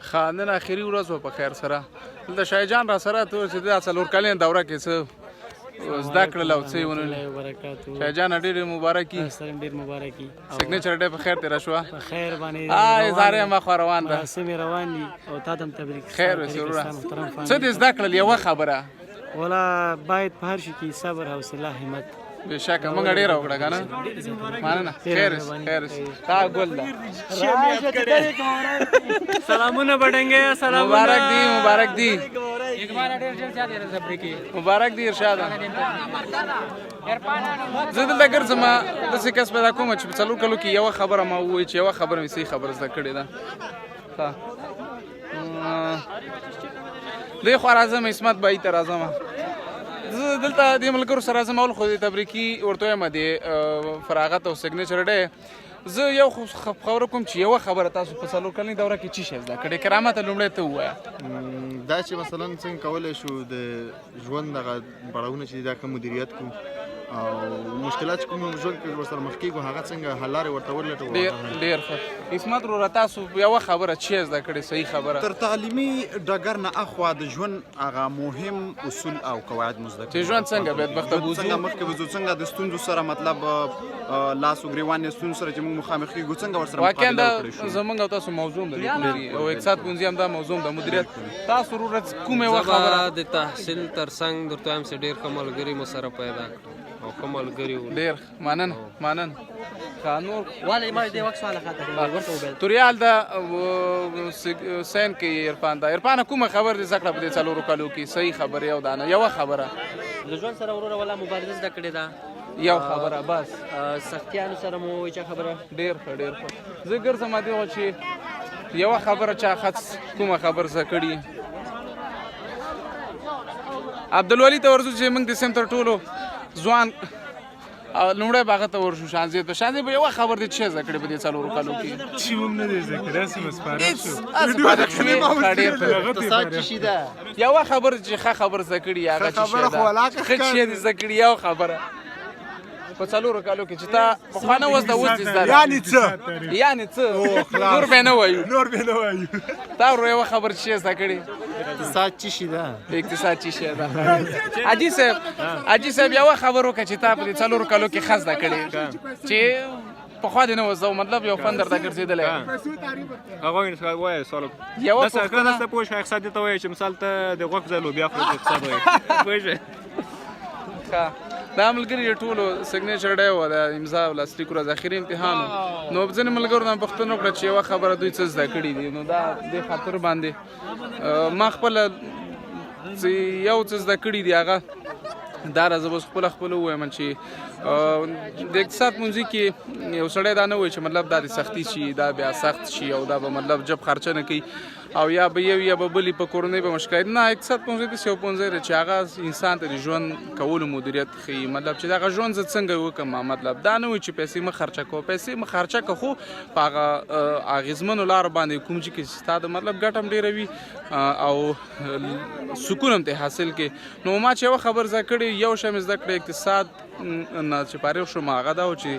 ښه، نن اخري ورځ وه. په خیر سره دلته شاه جان را سره ته چې دا څلور کلنې دوره کې څه زده کړل او څه یې ونه. شاه جان، ډېر مبارکي. ډېر مبارکي. Signature Day په خیر تېره شوه؟ په خیر باندې. آی زاره ما خو روان ده. مراسم روان دي او تا ته تبریک. خیر اوسې وروره. څه دې زده کړل؟ یوه خبره. ولا باید په هر شي کې صبر، حوصله، همت. بېشکه، موږ ډېره وکړه که نه. مننه، خیر اوسې، خیر اوسې. تا ګل ده. سلامونه بډنګې، سلامونه. مبارک دی، مبارک دی، مبارک دی ارشاد. زه دلته ګرځم، داسې کس پیدا کوم چې په څلور کلو کې یوه خبره ما ووایي چې یوه خبره مې صحیح خبره زده کړې ده. ښه، دې خوا راځم، عصمت بای ته راځم. زه دلته د ملګرو سره راځم. اول خو د تبریکي ورته وایم د فراغت او Signature Day. زه یو خبره کوم چې یوه خبره تاسو په څلور کلنې دوره کې چی شی زده کړې؟ کرامت، لومړی ته ووایه. دا چې مثلا څنګه کولی شو د ژوند دغه پړاوونه چې دا ښه مدیریت کو او مشکلات چې کوم ژوند کې ورسره مخ کېږو، هغه څنګه حل لارې ورته ولټوو. ډېر ډېر ښه. عصمت وروره، تاسو یوه خبره چې زده کړې، صحیح خبره. تر تعلیمي ډګر نه اخوا د ژوند هغه مهم اصول او قواعد مو زده چې ژوند څنګه باید مخته بوځو، څنګه مخکې بوځو، څنګه د ستونزو سره مطلب لاس او ګریوان ستونزو سره چې موږ مخامخ کېږو، څنګه ورسره واقعا مقابله دا وکړی شو. زمونږ او تاسو موضوع هم ده او اقتصاد پوهنځي هم دا موضوع هم ده، مدیریت. تاسو وروره، کومه یوه خبره؟ د تحصیل ترڅنګ درته وایم چې ډېر ښه ملګري مو سره پیدا کړل او ښه ملګري وو. ډېر مننه، مننه. ښه، نور؟ والله ما دې وخت سوال خاطر ورته وبل. توریال دا سین کې عرفان دا. عرفان، کومه خبر دې زده کړه په دې څلورو کلو کې؟ صحیح خبره، یو دانه، یوه خبره. له ژوند سره وروره ولا مبارزه زده کړې ده. یو خبره بس. سختیانو سره مو چې خبره. ډېر ښه، ډېر ښه. زه ګرځم دې چې یوه خبره چا خڅ کومه خبر زده کړي. عبدالولي ته ورځو چې موږ د سیم تر ټولو ځوان لومړی به هغه ته ورشو، شانزیب ته. شانزیب، یوه خبر دې چې زده کړې په دې څلورو کلو کې؟ چې موږ نه دی زده کړې، هسې بس فارغ شو. هسې فارغ شوې. ښه، ډېر ښه. اقتصاد څه شي ده؟ یوه خبر چې ښه خبر زده کړي، هغه چې خبره خو ولاکه. ښه چې دې زده کړي، یو خبره په څلورو کالو کې چې تا پخوا نه وزده، اوس دې زده ده. یعنی څه؟ یعنی څه؟ نور به نه وایو. نور به نه وایو. تا ورو، یوه خبر چې زده کړې. اقتصاد څه شي ده؟ اقتصاد چې شی ده. حاجي صاحب، حاجي صاحب، یوه خبر وکړه چې تا په دې څلورو کالو کې ښه زده کړې چې پخوا دې نه وزده، مطلب یو فن درته ګرځېدلی. هغه وایي، وایي سوال. یوه داسې کله پوښتنه. داسې پوه شو، اقتصاد دې ته وایي چې مثال ته د غوښ ځای لوبیا خورې، اقتصاد وایي، پوه شوې؟ ښه، دا ملګري ټولو Signature Day و، د امضا او لاسلیک ورځ، اخري امتحان و. نو ځینې ملګرو نه پوښتنه وکړه چې یوه خبره دوی څه زده کړي دي. نو دا دې خاطر باندې ما خپله چې یو څه زده کړي دي، هغه دا راځه اوس خپله خپله ووایم چې د اقتصاد پوهنځي کې یو سړی دا نه وایي چې مطلب دا د سختي شي، دا بیا سخت شي او دا به مطلب جب خرچه نه کوي او یا به یو یا به بلی په کورنۍ به مشکلات. نه، اقتصاد پوهنځی داسې یو پوهنځی دی چې هغه انسان ته د ژوند کولو مدیریت ښیي، مطلب چې دغه ژوند زه څنګه وکړم. مطلب دا نه وایي چې پیسې مه خرچه کوه، پیسې مه خرچه که، خو په هغه اغېزمنو لارو باندې کوم چې کې ستا د مطلب ګټه هم ډېره وي او سکون هم ترې حاصل کړې. نو ما چې یوه خبر زده کړې، یو شی مې زده کړې اقتصاد نه چې فارغ شوم، هغه دا و چې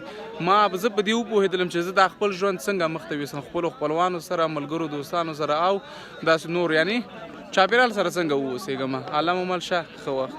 ما زه په دې وپوهېدلم چې زه دا خپل ژوند څنګه مخته ویسم، خپلو خپلوانو سره، ملګرو، دوستانو سره او داسې نور، یعنی چاپېریال سره څنګه واوسېږم. الله مو مل شه، ښه وخت.